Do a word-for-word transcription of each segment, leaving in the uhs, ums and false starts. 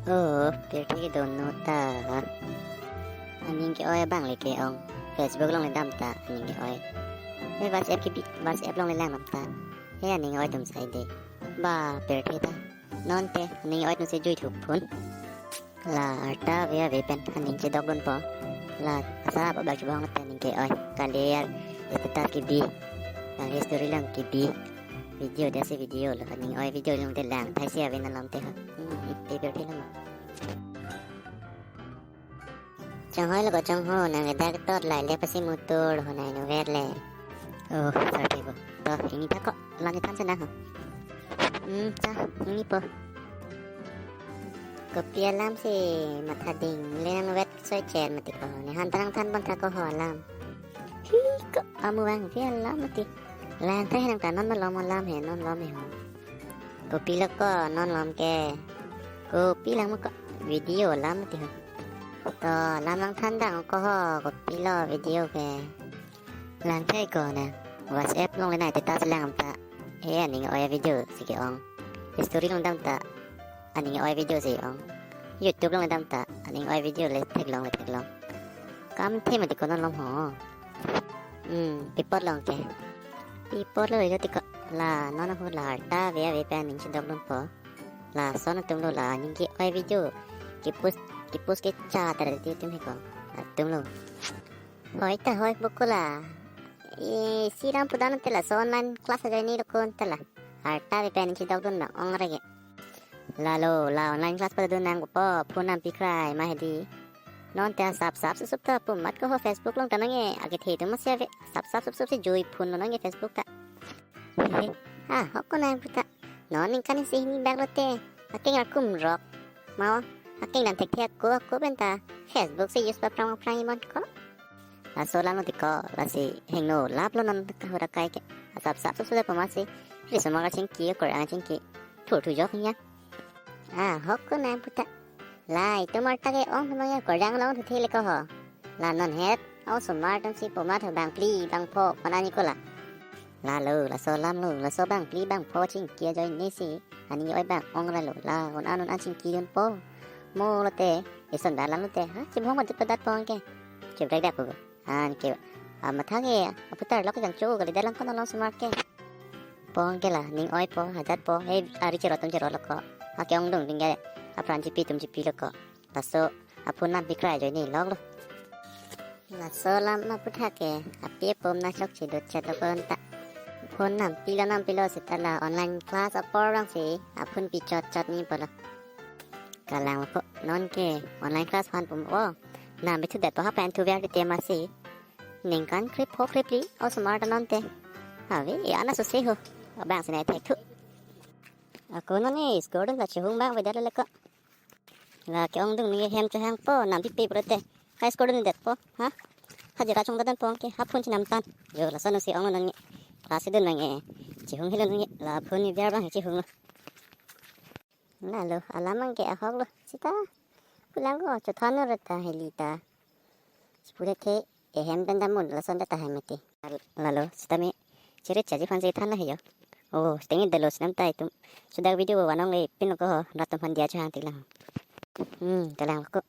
Oh, pirthe kedo non ta. Aning ke-oi abang le ke-ong. Facebook along le dam ta aning ke-oi. Eh, WhatsApp kebi, WhatsApp along le lang dam ta. He aning ke-oi atum sai de. Ba, pirthe ta. Non te aning ke-oi atum si jui thup phun. La arta ave ave pen aning chedok dunpo. La asap abang chibong te aning ke-oi. Kali ar status kebi. Kali story along kebi. Video, dasi video lo. Aning ke-oi video along te lang thai si ave non lom te ho. Hmm, te pirthe lo ma. Chonghoi lo ko chonghoi, nang le dak tot lai le pasi mutur ho nai no ver le. Oh, sorry bo. To, hini ta ko, lang than sana ho. Hmm, ta, hini po. Kopi alam si matha ding, le nang vet soi cher mati ko. Ne han ta nang than pon tha ko ho alam. Hi ko, amu vangve alam mati. Lang ta he nang ta non malom alam he, non lom he ho. Kopi lo ko, non lom ke. Kopi lang mo ko, video alam mati ho. To, lam lang than dang ko ho, kopi lo video ke. Lang thai ko ne. WhatsApp along le nai status lang ta. Eh, aning ke-oi video si ke-ong. Story along dam ta. Aning ke-oi video si ong. YouTube along le dam ta. Aning ke-oi video le theklong le theklong. Kam the mati ko non lom ho. Hmm, pi apot long ke. Pi apot lo ilo ti ko. La non ho la arta ave ave pen aning chedok dunpo. Lason atum lo la aning ke-oi video. Kepost, kepost kecha ta ti atum he ko. Atum lo. Hoi ta hoi buku la. E, si ram pudan te laso online class ajoine lo kon te la. Arta ave pen aning chedok dun ma ong rege. Lalo, la online class padun nangpo, phone nam pikrai ma hedi. Non te asap sap sup sup ta pu mat ko ho Facebook along ta nang e, akethe atum si ave, sap sap sup sup si jui phone lo nang e Facebook ta. Hehe, ah, hok ko nang puta. Non ningkan isi hini bak lo te. Akeng akum rok. Mau, akeng dan thekthe ako, ako pen ta Facebook si use pa prang prang imon ko. Laso alam lo ti ko, lasi hingno lap lo non kahura kai ke. Asap sap sup sup poma si. Ri somar chingki, Korean chingki. Thur thu jok nya. Ah, hok ko nang puta. Lai, tomar ta ke ong tomar ya Korean long thu the le ko ho. La non het, osomar atum si poma thu bangphli, bangpho, panani ko la. Lalo, laso alam lo, laso bangphli, bangpho chingki ajoine si. Aning ke-oi bang ong ra lo, la, un an un an chingki dunpo. Mo lo te, ison dalam lo te, ha, chibhong ma dit padat pon ke. Chibrek dak ko. An ke, a matha ke, aputar lok ke kangcho kali dalang kono long smart ke. Pon ke la, ning oi po, hajat po, he, ari chero atum chero lo ko. Ha ke-ong dung ding ke, apran chipi atum chipi lo ko. Laso, aphone nam pikrai ajoine lok lo. Laso alam aputha ke, api apom na chok chidut chet lo ko ta. Phone nam pilo nam pilo seta la online class apor rang si, aphone pi chot chot ni polo. Kalang ko non ke online class han pum o. Nam bithu det po ha pen thu ver te ma si. Ningkan krip pho krip ri osomar ta non te. Ave, e ana so se ho. Abang si nai thek thu. Ako non e score dun ta chehung bang vedet le ko. La ke-ong dung ni hem chehang po, nam pipe pulote. High score dun det po, ha? Hajira chong dan po ke, ha phone chinam tan. Jo, lason si ong non ni. Class dun nang e. Chehung helo nang e, la phone ni biar bang chehung lo. Lalo, alam abang ke ahok lo. Sita, pulang ko, chothan ro ta, heli ta. Sipure the, ehem pen damun, lason ta tahai mati. Lalo, sitame, chere chaji phan si than la hejo. Oh, sitame dalo sinam ta itum. Sudak video vanong le pin ko ho, rat atum phan dia chehang tik lang. Hmm, kalang ko.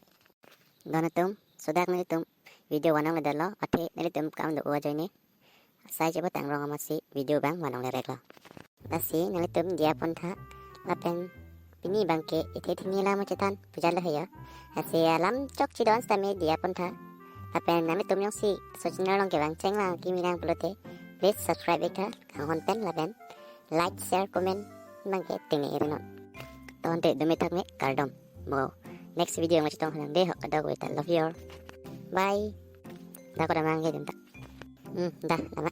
Don atum, sudak nelitum, video vanong le dalo, athe nelitum kam do ajoine. Sai chepatang rong amatsi video abang vanong le rek lo. Lasi nanglitum diya pon tha lapen pini abang ke ithe thini alam chethan puja lo heya. Lasi alam chok chidon sitame diya pon tha. Lapen nanglitum jongsi laso channel along kevang cheng lang kimi lang pulote, please subscribe ik tha kanghon pen lapen like, share, comment abang ke tengne iri non. Ton te dumi thak me kardom. Mo next video ma chetong hanang de ho kadokave ta, love you all. Bye. Da ko da mang ke dun ta. Hmm, da, lama.